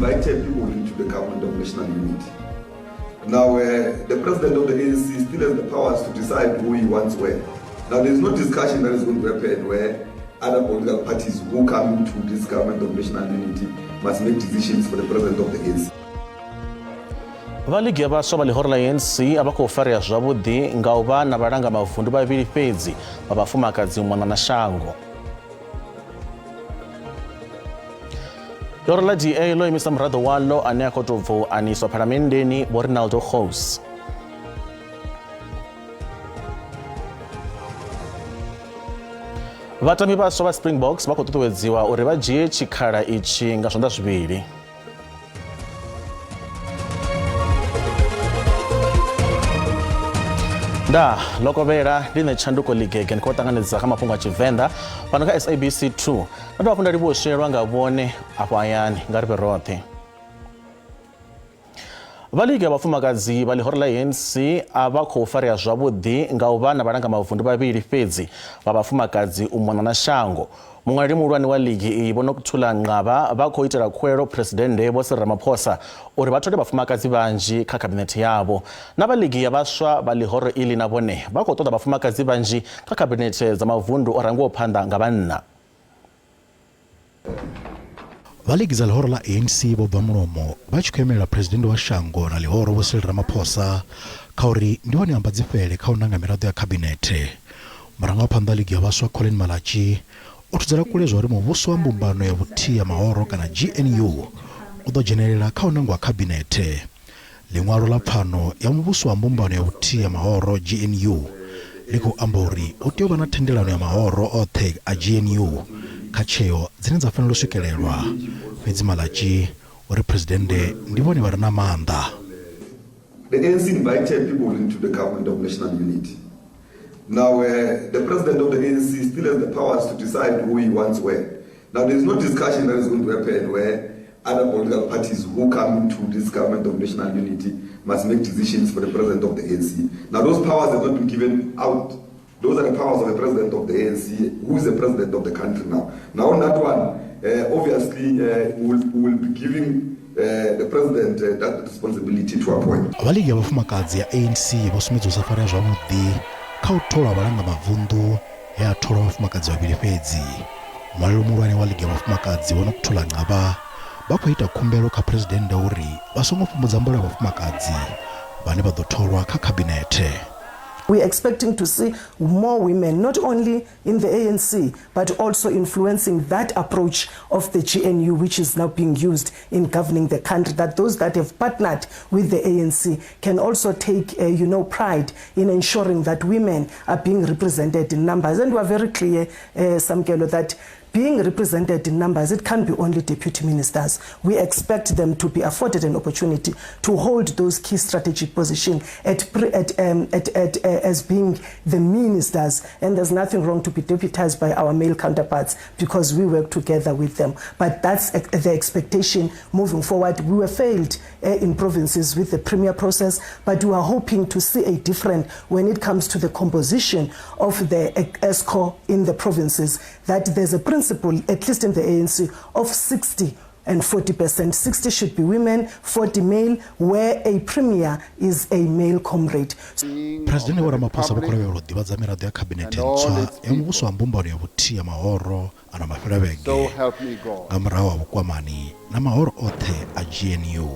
invited people into the government of national unity. Now, the president of the ANC still has the powers to decide who he wants where. Now, there is no discussion that is going to happen where other political parties who come into this government of national unity must make decisions for the president of the ANC. Vha ligi ya vhaswa vha ḽihoro ḽa ANC a vha khou farea zwavhuḓi nga u vha na vhalanga mavundu vhavhili fhedzi vha vhafumakadzi u mona na shango. Ḽihoro ḽa DA ḽo imisa muraḓo waḽo ane a khou tou bva u aniswa phalamenndeni Vho Rinaldo Gous. Vhatambi vhaswa vha Springboks vha khou ṱuṱuwedziwa uri vha dzhie tshikhala itshi nga zwanḓa zwivhili. Nda lokovhela ndi nṋe Tshanduko Ligege ndi khou ṱanganedza kha mafhungo a Tshivenḓa fhano kha SABC 2. Nda dovha hafhu nda livhuwa u swielwa nga vhone afho hayani nga ri vhe roṱhe. Vha ligi ya vhafumakadzi vha ḽihoro ḽa ANC a vha khou farea zwavhuḓi nga u vha na vhalanga mavundu vhavhili fhedzi vha vhafumakadzi u mona na shango. Muṅwaleli muhulwane wa ligi iyi Vho Nokuthula Nqaba vha khou itela khuwelelo Phresidennde Vho Cyril Ramaphosa uri vha thole vhafumakadzi vhanzhi kha khabinethe yavho. Na vha ligi ya vhaswa vha ḽihoro iḽi na vhone vha khou ṱoḓa vhafumakadzi vhanzhi kha khabinethe dza mavundu o rangiwaho phanḓa nga vhanna. Vha ligi dza ḽihoro ḽa ANC vho bva mulomo vha tshi khou imelela Phresidennde wa shango na ḽihoro Vho Cyril Ramaphosa kha uri ndi vhone ambadzifhele kha u nanga miraḓo ya khabinethe. Murangaphanḓa wa ligi ya vhaswa Collen Malatji o thudzela kule zwa uri muvhuso wa mbumbano ya vhuthihi ya mahoro kana GNU u ḓo dzhenelela kha u nangwa ha khabinethe. Ḽiṅwalo ḽa Pfano ya Muvhuso wa Mbumbano ya Vhuthihi ya Mahoro, GNU, ḽi khou amba uri hu tea u vha na thendelano ya mahoro oṱhe a GNU kha tsheo dzine dza fanela u swikelelwa. Fhedzi Malatji u ri Phresidennde ndi vhone vha re na maanḓa. The ANC invited people into the government of national unity. Now, the president of the ANC still has the powers to decide who he wants where. Now, there is no discussion that is going to happen where other political parties who come into this government of national unity must make decisions for the president of the ANC. Now, those powers have not been given out. Those are the powers of the president of the ANC, who is the president of the country now. Now, on that one, obviously, we will be giving the president that responsibility to appoint. Vha ligi ya vhafumakadzi ya ANC vho sumbedza u sa farea zwavhuḓi kha u tholwa vhalanga mavunḓu he a tholwa vhafumakadzi vhavhili fhedzi. Muṅwaleli muhulwane wa ligi ya vhafumakadzi Vho Nokuthula Nqaba vha khou ita khumbelo kha Phresidennde uri vha songo fhumudza mbalo ya vhafumakadzi vhane vha ḓo tholwa kha khabinethe. We're expecting to see more women, not only in the ANC, but also influencing that approach of the GNU, which is now being used in governing the country, that those that have partnered with the ANC can also take pride in ensuring that women are being represented in numbers. And we are very clear, Samkelo, that being represented in numbers, it can't be only deputy ministers. We expect them to be afforded an opportunity to hold those key strategic positions at, pre, at, as being the ministers. And there's nothing wrong to be deputized by our male counterparts because we work together with them. But that's the expectation moving forward. We were failed in provinces with the premier process, but we are hoping to see a different when it comes to the composition of the EXCO in the provinces, that there's a principle, at least in the ANC, of 60 and 40%. 60 should be women, 40 male, where a premier is a male comrade. Phresidennde Vho Ramaphosa vho khou lavhelelwa u ḓivhadza miraḓo ya khabinethe ntswa ya muvhuso wa mbumbano ya vhuthihi ya mahoro ano mafhelovhege nga murahu ha vhukwamani na mahoro oṱhe a GNU.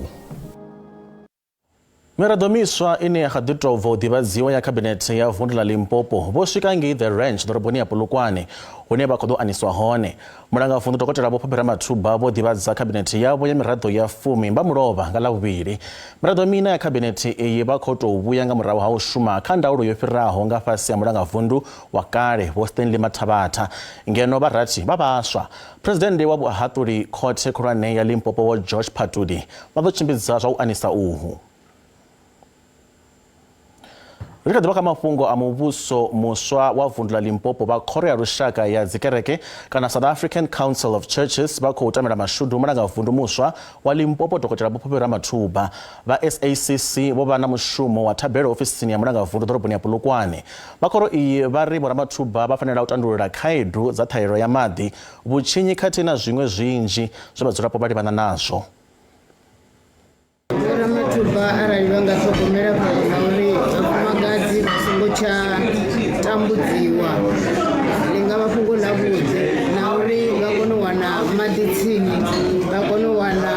Miraḓo miswa ine ya kha ḓi tou bva u ḓivhadziwa ya khabinethe ya vundu ḽa Limpopo vho swika ngei The Ranch ḓoroboni ya Polokwane hune vha khou ḓo aniswa hone. Mulangavunḓu Dokotela Vho Phophi Ramathuba vho ḓivhadza khabinethe yavho ya miraḓo ya fumi mbamulovha nga Ḽavhuvhili. Miraḓo mina ya khabinethe iyi vha khou tou vhuya nga murahu ha u shuma kha ndaulo yo fhiraho nga fhasi ha mulangavundu wa kale Vho Stanley Mathabatha ngeno vha rathi vha vhaswa. Phresidennde wa vhuhaṱuli khothe khulwane ya Limpopo Vho George Phatudi vha ḓo tshimbidza zwa u anisa uhu. Ri kha ḓi vha kha mafhungo a muvhuso muswa wa vundu ḽa Limpopo. Vha khoro ya lushaka ya dzikereke kana South African Council of Churches vha khou tamela mashudu mulanga vundu muswa wa Limpopo Dokotela Vho Phophi Ramathuba. Vha SACC vho vha na mushumo wa thabelo ofisini ya mulanga vundu ḓoroboni ya Polokwane. Vha khoro iyi vha ri Vho Ramathuba vha fanela u tandulula khaedu dza ṱhahelelo ya maḓi, vhutshinyi khathihi na zwiṅwe zwinzhi zwe vhadzulapo vha livhana nazwo. Ramathuba arali vha nga ṱhogomela fhungo ḽa uri vhafumakadzi vha songo tsha tambudziwa ḽi nga vha fhungo ḽavhuḓi na uri vha kone u wana maḓi tsini, vha kone u wana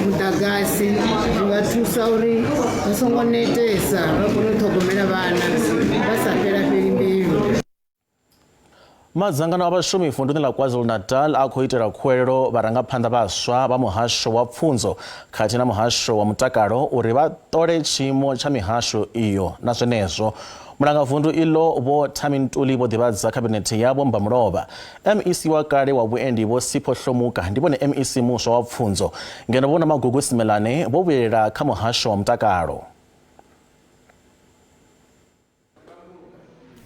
muḓagasi, zwi nga thusa uri vha songo netesa vha kone u ṱhogomela vhana vha sa fhela fheli mbilu. Madzangano a vhashumi vunduni ḽa KwaZulu-Natal a khou itela khuwelelo vharangaphanḓa vhaswa vha muhasho wa pfunzo khathihi na muhasho wa mutakalo uri vha ṱole tshiimo tsha mihasho iyo na zwenezwo. Mulangavundu iḽo Vho Thami Ntuli vho ḓivhadza khabinethe yavho mbamulovha. MEC wa kale wa vhuendi Vho Sipho Hlomuka ndi vhone MEC muswa wa pfunzo, ngeno Vho Nomagugu Simelane vho vhuyelela kha muhasho wa mutakalo.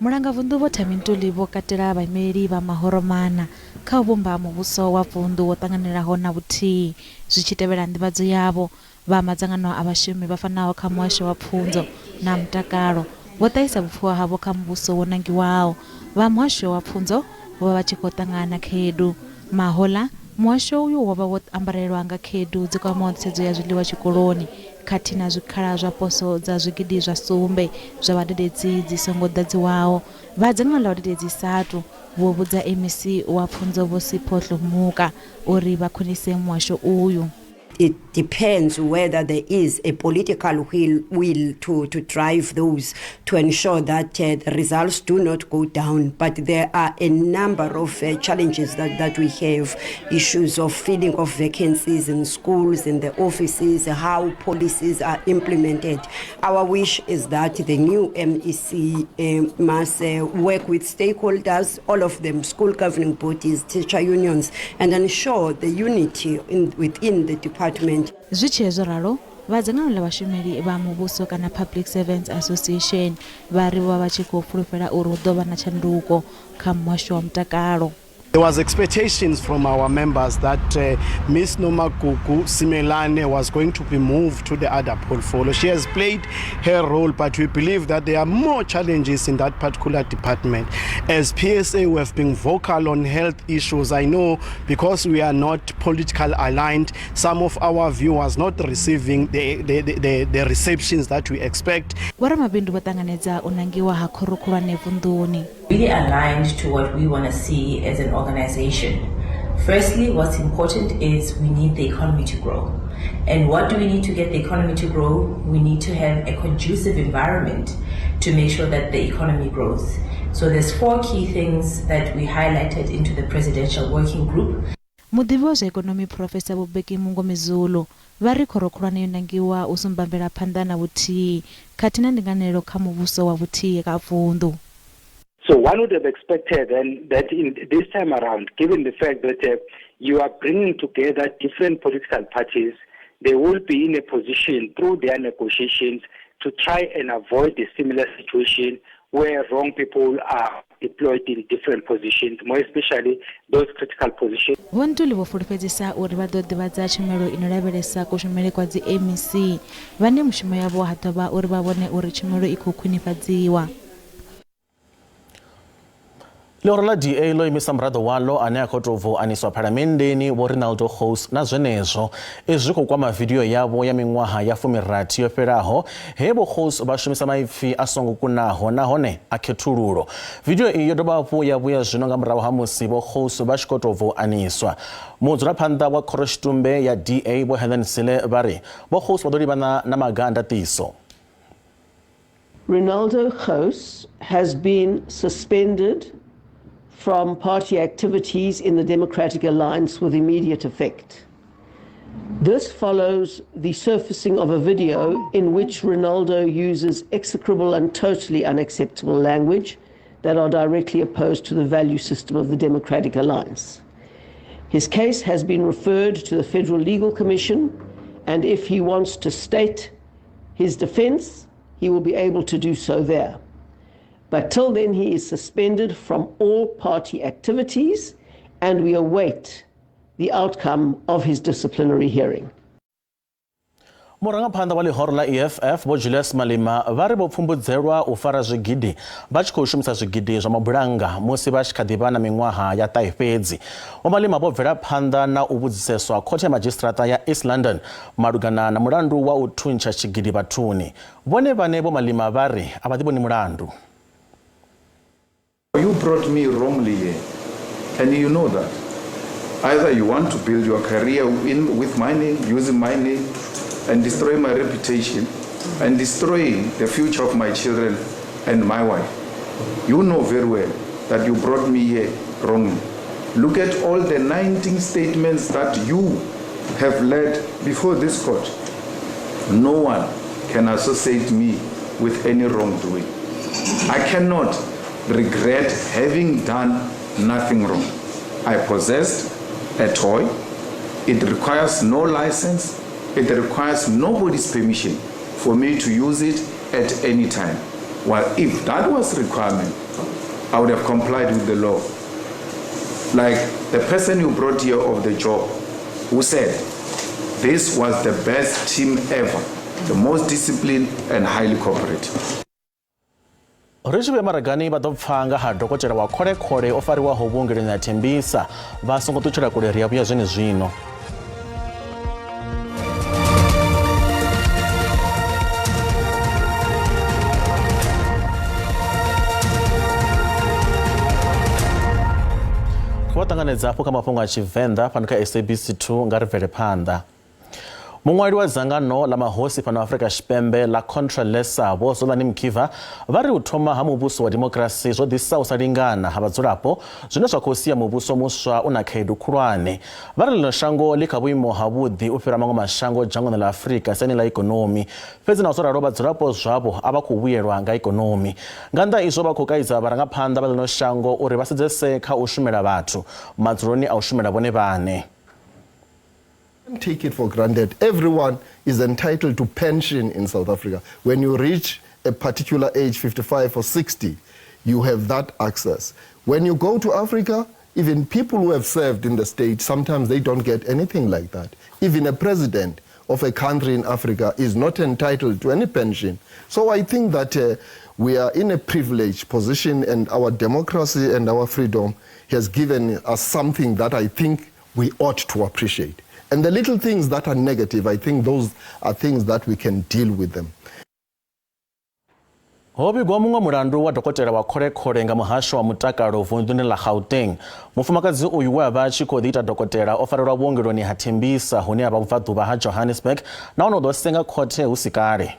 Mulangavunḓu Vho Thami Ntuli vho katela vhaimeleli vha mahoro maṋa kha u vhumba muvhuso wa vunḓu wo ṱanganelaho na vhuthihi. Zwi tshi tevhela nḓivhadzo yavho, vha madzangano a vhashumi vha fanaho kha muhasho wa pfunzo na mutakalo vho ṱahisa vhupfiwa havho kha muvhuso wo nangiwaho. Vha muhasho wa pfunzo vho vha vha tshi khou ṱangana na khaedu. Mahoḽa, muhasho uyu wo vha wo ambarelwa nga khaedu dzi kwamaho nḓisedzo ya zwiḽiwa tshikoloni khathihi na zwikhala zwa poso dza zwigidi zwa sumbe zwa vhadededzi dzi songo ḓadziwaho. Vha dzangano ḽa vhadededzi SADTU vho vhudza MEC wa pfunzo Vho Sipho Hlomuka uri vha khwinise muhasho uyu. It depends whether there is a political will, will to, to drive those to ensure that uh, the results do not go down. But there are a number of uh, challenges that, that we have issues of filling of vacancies in schools, in the offices, how policies are implemented. Our wish is that the new MEC uh, must uh, work with stakeholders, all of them, school governing bodies, teacher unions, and ensure the unity in, within the department. Zwi tshee zwo ralo, vha dzangano ḽa vhashumeli vha muvhuso kana Public Servants Association vha ri vho vha vha tshi khou fulufhela uri hu ḓo vha na tshanduko kha muhasho wa mutakalo. There was expectations from our members that uh, Ms. Nomagugu Simelane was going to be moved to the other portfolio. She has played her role, but we believe that there are more challenges in that particular department. As PSA, we have been vocal on health issues. I know because we are not political aligned, some of our viewers not receiving the, the, the, the receptions that we expect. Vhoramabindu vho ṱanganedza u nangiwa ha khoro khulwane vunḓuni. Really aligned to what we want to see as an organization. Firstly, what's important is we need the economy to grow. And what do we need to get the economy to grow? We need to have a conducive environment to make sure that the economy grows. So there's four key things that we highlighted into the presidential working group. Muḓivhi wa zwa ikonomi Phurofesa Vho Bheki Mngomezulu vha ri khoro khulwane yo nangiwa u sumba mvelaphanḓa na vhuthihi khathihi na ndinganelo kha muvhuso wa vhuthihi kha vunḓu. So one would have expected then that in this time around, given the fact that uh, you are bringing together different political parties, they will be in a position through their negotiations to try and avoid a similar situation where wrong people are deployed in different positions, more especially those critical positions. Vho Ntuli vho fulufhedzisa uri vha ḓo ḓivhadza tshumelo ino lavhelesa kushumele kwa dzi MEC vhane mushumo yavho ha ḓo vha uri vha vhone uri tshumelo i khou khwinifhadziwa. Ḽihoro ḽa DA ḽo imisa muraḓo waḽo ane a khou tou bva u aniswa phalamenndeni Vho Rinaldo Gous na zwenezwo izwi zwi khou kwama vidio yavho ya miṅwaha ya fumirathi yo fhelaho he Vho Gous vha shumisa maipfi a songo kunaho nahone a khethululo. Vidio iyi yo dovha hafhu ya vhuya zwino nga murahu ha musi Vho Gous vha tshi khou tou bva u aniswa. Mudzulaphanḓa wa khorotshitumbe ya DA Vho Helen Zille vha ri Vho Gous vha ḓo livhana na maga a ndaṱiso. Rinaldo Gous has been suspended from party activities in the Democratic Alliance with immediate effect. This follows the surfacing of a video in which Rinaldo uses execrable and totally unacceptable language that are directly opposed to the value system of the Democratic Alliance. His case has been referred to the Federal Legal Commission, and if he wants to state his defense, he will be able to do so there. But till then, he is suspended from all party activities, and we await the outcome of his disciplinary hearing. Murangaphanḓa wa ḽihoro ḽa EFF Vho Julius Malema vha ri vho pfumbudzelwa u fara zwigidi vha tshi khou shumisa zwigidi zwa mabulannga musi vha tshi kha ḓi vha na miṅwaha ya ṱahe fhedzi. Vho Malema vho bvela phanḓa na u vhudziseswa khothe ya madzhisiṱiraṱa ya East London malugana na mulandu wa u thuntsha tshigidi vhathuni. Vhone vhane Vho Malema vha ri a vha ḓivhoni mulandu. You brought me wrongly here, and you know that. Either you want to build your career in, with my name, using my name, and destroy my reputation, and destroy the future of my children and my wife. You know very well that you brought me here wrongly. Look at all the 19 statements that you have led before this court. No one can associate me with any wrongdoing. I cannot regret having done nothing wrong. I possessed a toy. It requires no license. It requires nobody's permission for me to use it at any time. Well, if that was requirement, I would have complied with the law. Like the person you brought here of the job who said this was the best team ever, the most disciplined and highly cooperative. Ri tshi vhuya maragani vha ḓo pfa nga ha dokotela wa kholekhole o fariwaho vhuongeloni ha Tembisa. Vha songo ṱutshela kule, ri a vhuya zwenezwino. Vha ṱanganedza hafhu kha mafhungo a Tshivenḓa fhano kha SABC 2 nga ri bvele phanḓa. Muṅwali wa dzangano ḽa mahosi fhano Afrika Tshipembe ḽa Contralesa Vho Zolani Mkiva vha ri u thoma ha muvhuso wa dimokirasi zwo ḓisa u sa lingana ha vhadzulapo zwine zwa khou sia muvhuso muswa u na khaedu khulwane. Vha ri ḽino shango ḽi kha vhuimo havhuḓi u fhira maṅwe mashango dzhangoni ḽa Afrika siani ḽa ikonomi. Fhedzi naho zwo ralo vhadzulapo zwavho a vha khou vhuyelwa nga ikonomi. Nga nnḓa izwo vha khou kaidza vharangaphanḓa vha ḽino shango uri vha sedzese kha u shumela vhathu madzuloni a u shumela vhone vhaṋe. Take it for granted. Everyone is entitled to pension in South Africa. When you reach a particular age, 55 or 60, you have that access. When you go to Africa, even people who have served in the state, sometimes they don't get anything like that. Even a president of a country in Africa is not entitled to any pension. So I think that we are in a privileged position, and our democracy and our freedom has given us something that I think we ought to appreciate. And the little things that are negative, I think those are things that we can deal with them. Ho vhigwa muṅwe mulandu wa dokotela wa kholekhole nga muhasho wa mutakalo vunḓuni ḽa Gauteng. Mufumakadzi uyu we a vha a tshi khou ḓi ita dokotela o farelwa vhuongeloni ha Tembisa hune ha vha vhubvaḓuvha ha Johannesburg nahone u ḓo senga khothe hu si kale.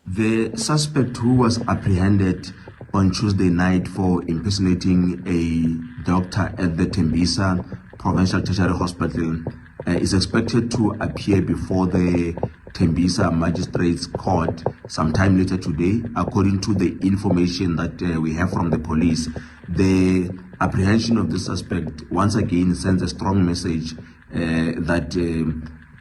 The suspect, who was apprehended on Tuesday night for impersonating a doctor at the Tembisa Provincial Tertiary Hospital, is expected to appear before the Tembisa Magistrates Court sometime later today, according to the information that we have from the police. The apprehension of the suspect once again sends a strong message that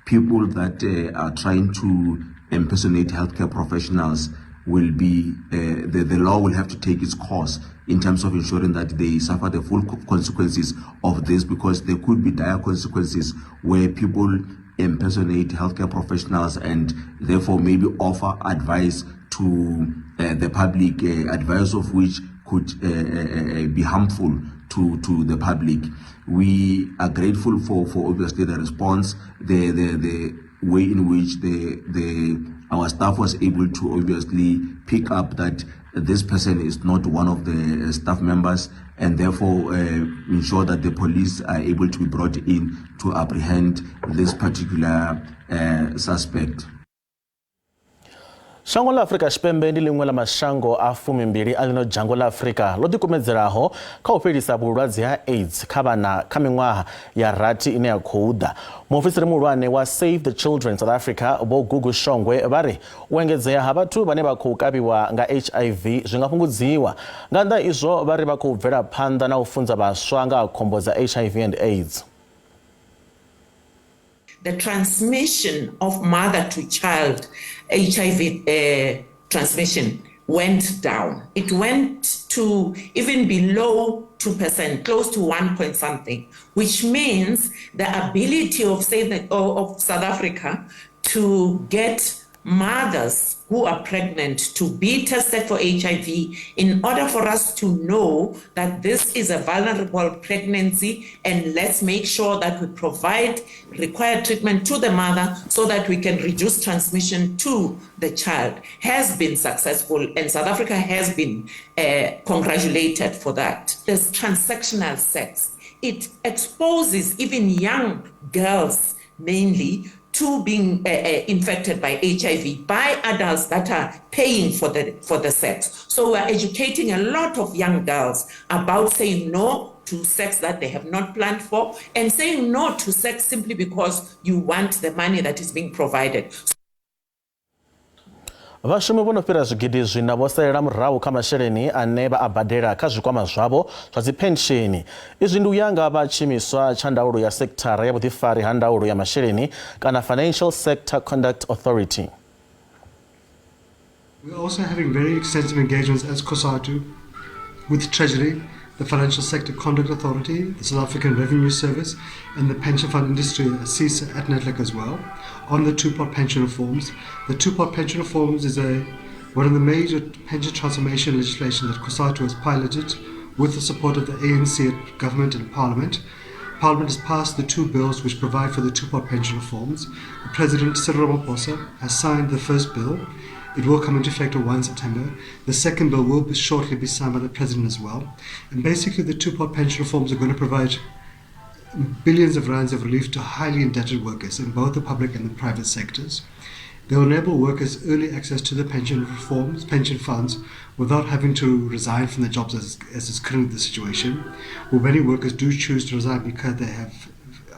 people that are trying to impersonate healthcare professionals will be, the law will have to take its course in terms of ensuring that they suffer the full consequences of this, because there could be dire consequences where people impersonate healthcare professionals and therefore maybe offer advice to the public, advice of which could be harmful to the public. We are grateful for obviously the response, the way in which our staff was able to obviously pick up that this person is not one of the staff members, and therefore ensure that the police are able to be brought in to apprehend this particular suspect. Shango ḽa Afrika Tshipembe ndi ḽiṅwe ḽa mashango a 12 a ḽino dzhango ḽa Afrika ḽo ḓikumedzelaho kha u fhelisa vhulwadze ha AIDS kha vhana kha miṅwaha ya rathi ine ya khou ḓa. Muofisiri muhulwane wa Save the Children South Africa Vho Gugu Shongwe vha ri u engedzea ha vhathu vhane vha khou kavhiwa nga HIV zwi nga fhungudziwa. Nga nnḓa izwo vha ri vha khou bvela phanḓa na u funza vhaswa nga ha khombo dza HIV and AIDS. The transmission of mother to child HIV transmission went down. It went to even below 2%, close to 1 point something, which means the ability of, of South Africa to get mothers who are pregnant to be tested for HIV in order for us to know that this is a vulnerable pregnancy, and let's make sure that we provide required treatment to the mother so that we can reduce transmission to the child, has been successful, and South Africa has been congratulated for that. There's transactional sex. It exposes even young girls mainly to being infected by HIV by adults that are paying for the sex. So we're educating a lot of young girls about saying no to sex that they have not planned for, and saying no to sex simply because you want the money that is being provided. Vhashumi vho no fhira zwigidi zwina vho salela murahu kha masheleni ane vha a badela kha zwikwama zwavho zwa dziphensheni. Izwi ndi u ya nga vha tshiimiswa tsha ndaulo ya sekithara ya vhuḓifari ha ndaulo ya masheleni kana Financial Sector Conduct Authority. We are also having very extensive engagements as COSATU with Treasury, the Financial Sector Conduct Authority, the South African Revenue Service, and the pension fund industry, ASISA at Nedlac as well, on the two-pot pension reforms. The two-pot pension reforms is one of the major pension transformation legislation that COSATU has piloted with the support of the ANC at government and Parliament. Parliament has passed the two bills which provide for the two-pot pension reforms. The President, Cyril Ramaphosa, has signed the first bill. It will come into effect on 1 September. The second bill will shortly be signed by the President as well. And basically the two-pot pension reforms are going to provide billions of rands of relief to highly indebted workers in both the public and the private sectors. They will enable workers early access to the pension reforms, pension funds, without having to resign from their jobs as is currently the situation, where many workers do choose to resign because they have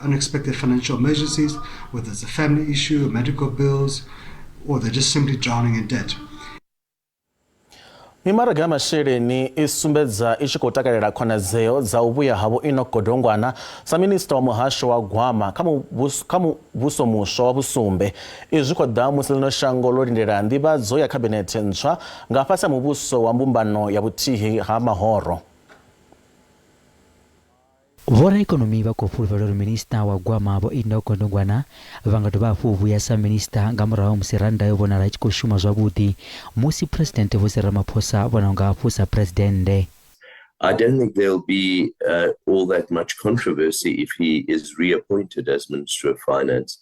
unexpected financial emergencies, whether it's a family issue, or medical bills, or they're just simply drowning in debt. Mimaraga ya masheleni i sumbedza i tshi khou takalela khonadzeo dza u vhuya ha Vho Enoch Godongwana sa minista wa muhasho wa gwama kha muvhuso muswa wa vhusumbe. Izwi khou ḓa musi ḽino shango ḽo lindela nḓivhadzo ya khabinethe ntswa nga fhasi ha muvhuso wa mbumbano ya vhuthihi ha mahoro. Vhoraikonomi vha khou fhulufhela uri minista wa gwama Vho Enoch Godongwana vha nga dovha hafhu vhuya sa minista nga murahu musi rannda yo vhonala i tshi khou shuma zwavhuḓi musi President Vho Cyril Ramaphosa vho nangwa hafhu sa presidennde. I don't think there'll be all that much controversy if he is reappointed as Minister of Finance.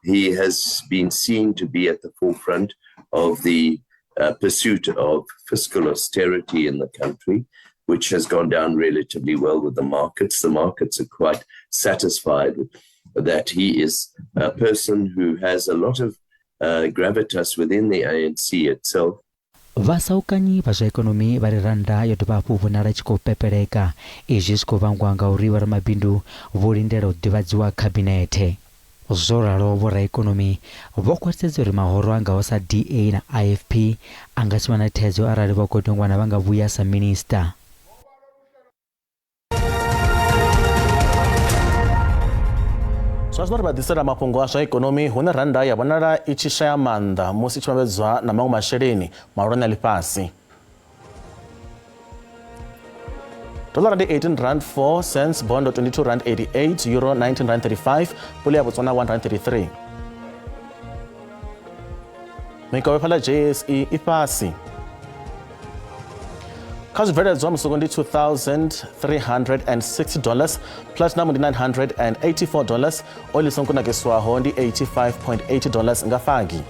He has been seen to be at the forefront of the pursuit of fiscal austerity in the country, which has gone down relatively well with the markets. The markets are quite satisfied that he is a person who has a lot of gravitas within the ANC itself. Vhasaukanyi vha zwa ikonomi vha ri rannda yo dovha hafhu vhonala i tshi khou pepeleka. Izwi zwi khou vhangwa nga uri vhoramabindu vho lindela u ḓivhadziwa khabinethe. Zwo ralo vhoraikonomi vho khwaṱhisedza uri mahoro a ngaho sa DA na IFP a nga si vha na thaidzo arali Vho Godongwana vha nga vhuya sa minista. Zwa zwino ri vha ḓisela mafhungo a zwa ikonomi hune rannda ya vhonala i tshi shaya maanḓa musi i tshi vhambedzwa na maṅwe masheleni mahulwane a ḽifhasi. Dollar ndi 18 rand 4 cents, bondo 22 rand 88, euro 19 rand 35, pula ya Botswana 1 rand 33. Mikovhe fhaḽa JSE i fhasi. Kha zwibveledzwa musuku ndi $2,360, platinum ndi $984, oil i songo kunakiswaho ndi $85.80 nga fagi.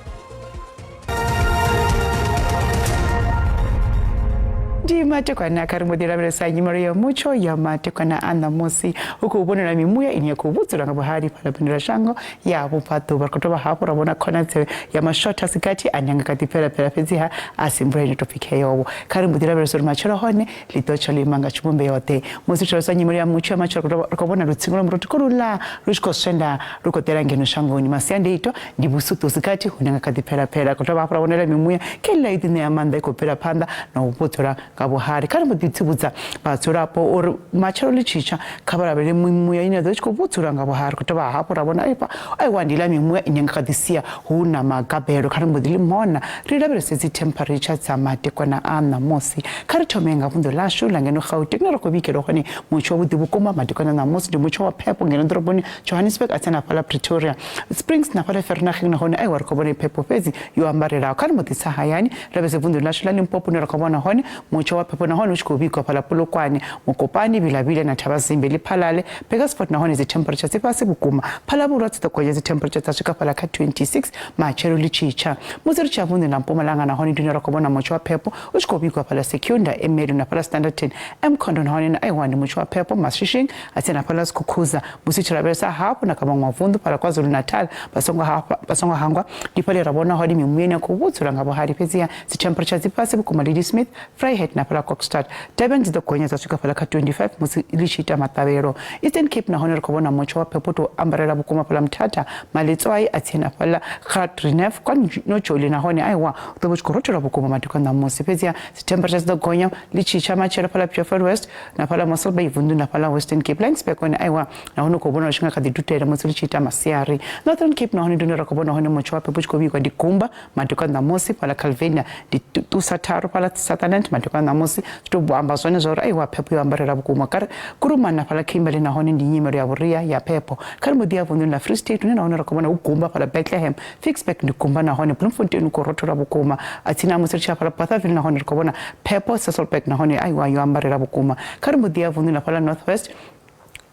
Ndi matekwana kha ri mbo ḓi lavhelesa nyimelo ya mutsho ya matekwana a ṋamusi. Hu khou vhonala mimuya ine ya khou vhudzula nga vhuhali fhaḽa bindula shango ya vhubvaḓuvha. Ri khou dovha hafhu ra vhona khonadzeo ya mashotha a si gathi ane a nga kha ḓi bvela fhedziha a si mvula ino tou pfi kheyowo. Kha ri mbo ḓi lavhelesa uri matshelo hone ḽi ḓo tsha ḽo ima nga tshivhumbeo ḓe. Musi ri tshi lavhelesa nyimelo ya mutsho ya matshelo ri khou vhona lutsinga lwa murotho koluḽa lu tshi khou swenda lu khou ḓela ngeno shangoni. Masiandaitwa ndi vhusuṱu si gathi hune nga kha ḓi bvela. Ri khou dovha hafhu ra vhonela mimuya khe ḽa i ḓi ṋea maanḓa i khou bvela phanḓa na u vhudzula nga vhuhali. Kha ri mbo ḓi tsivhudza vhadzulapo uri matshelo ḽi tshi tsha kha vha lavhelele mimuya ine ya ḓo i tshi khou vhudzula nga vhuhali. Ri khou dovha hafhu ra vhona aiwa aiwa ndi iḽa mimuya ine nga kha ḓi sia hu na magabelo. Kha ri mbo ḓi ḽi mona ri lavhelese dzi temperature dza madekwana a ṋamusi. Kha ri thome nga vunḓu ḽashu ḽa ngeno Gauteng ine ra khou vhigelwa hone mutsho wavhuḓi vhukuma madekwana a ṋamusi. Ndi mutsho wa phepho ngeno ḓoroboni Johannesburg a tsini na fhaḽa Pretoria Springs na fhaḽa Vereeniging nahone aiwa ri khou vhona phepho fhedzi yo ambarelaho. Kha ri mbo ḓi tsa hayani lavhelese vunḓu ḽashu ḽa Limpopo ine ra khou vhona hone mutsho wa phepho nahone u tshi khou vhigwa fhaḽa Polokwane, Mokopane, Vilavila na Thabazimbi, Lephalale, Burgersfort nahone dzi temperature dzi fhasi vhukuma. Phalavhurwa dzi ḓo gonya dzi temperature dza swika fhaḽa kha 26 matshelo ḽi tshi tsha. Musi ri tshi ya vunḓuni ḽa Mpumalanga nahone ndi hune ra khou vhona mutsho wa phepho u tshi khou vhigwa fhaḽa Secunda, Ermelo na fhaḽa Standerton, Mkhondo nahone na aiwa ndi mutsho wa phepho Mashishing a tsini na fhaḽa Skukuza. Musi tshi lavhelesa hafhu na kha maṅwe mavunḓu fhaḽa KwaZulu-Natal vha songo hafha vha songo hangwa ndi fhaḽa ra vhona hone mimuya ine ya khou vhudzula nga vhuhali fhedziha dzi temperature dzi fhasi vhukuma Ladysmith, Vryheid na fhaḽa Kokstad. Durban dzi ḓo gonya dza swika fhaḽa kha 25 musi ḽi tshi ita maṱavhelo. Eastern Cape nahone ri khou vhona mutsho wa phepho tou ambarela vhukuma fhaḽa Mthatha, Maletswai a tsini na fhaḽa Graaff-Reinet kwa Nojoli nahone aiwa u ḓo vha u tshi khou rothola vhukuma madekwana ṋamusi fhedziha dzi temperature dzi ḓo gonya ḽi tshi tsha matshelo fhaḽa Beaufort West na fhaḽa Mossel Bay vunḓu na fhaḽa Western Cape. Laingsburg hone aiwa nahone u khou vhonala tshi nga kha ḓi dutela musi ḽi tshi ita masiari. Northern Cape nahone ndi hune ra khou vhona hone mutsho wa phepho u tshi khou vhigwa ndi gumba madekwana ṋamusi fhaḽa Calvinia ndi ṱusa tharu fhaḽa Sutherland madekwana ṋamusi zwi tou amba zwone zwa uri aiwa phepho yo ambarela vhukuma. Kha ri Kuruman na fhaḽa Kimberley nahone ndi nyimelo ya vhuria ya phepho. Kha ri mbo ḓi ya vunḓuni ḽa Free State hune nahone ra khou vhona hu gumba fhaḽa Bethlehem, Ficksburg ndi gumba nahone Bloemfontein u khou rothola vhukuma. A tsini ha musi ri tshi ya fhaḽa Bothaville nahone ri khou vhona phepho Sasolburg nahone aiwa yo ambarela vhukuma. Kha ri mbo ḓi ya vunḓuni ḽa fhaḽa North West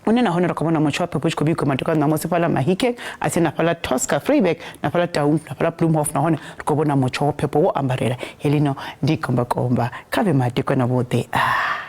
hune nahone ri khou vhona mutsho wa phepho u tshi khou vhigwa madekwana ṋamusi fhaḽa Mahikeng a tsini na fhaḽa Tosca, Vryburg na fhaḽa Taung na fhaḽa Bloemhof nahone ri khou vhona mutsho wa phepho wo ambarela. Heḽino ndi gombakomba kha vhe madekwana vhuḓi. Ah.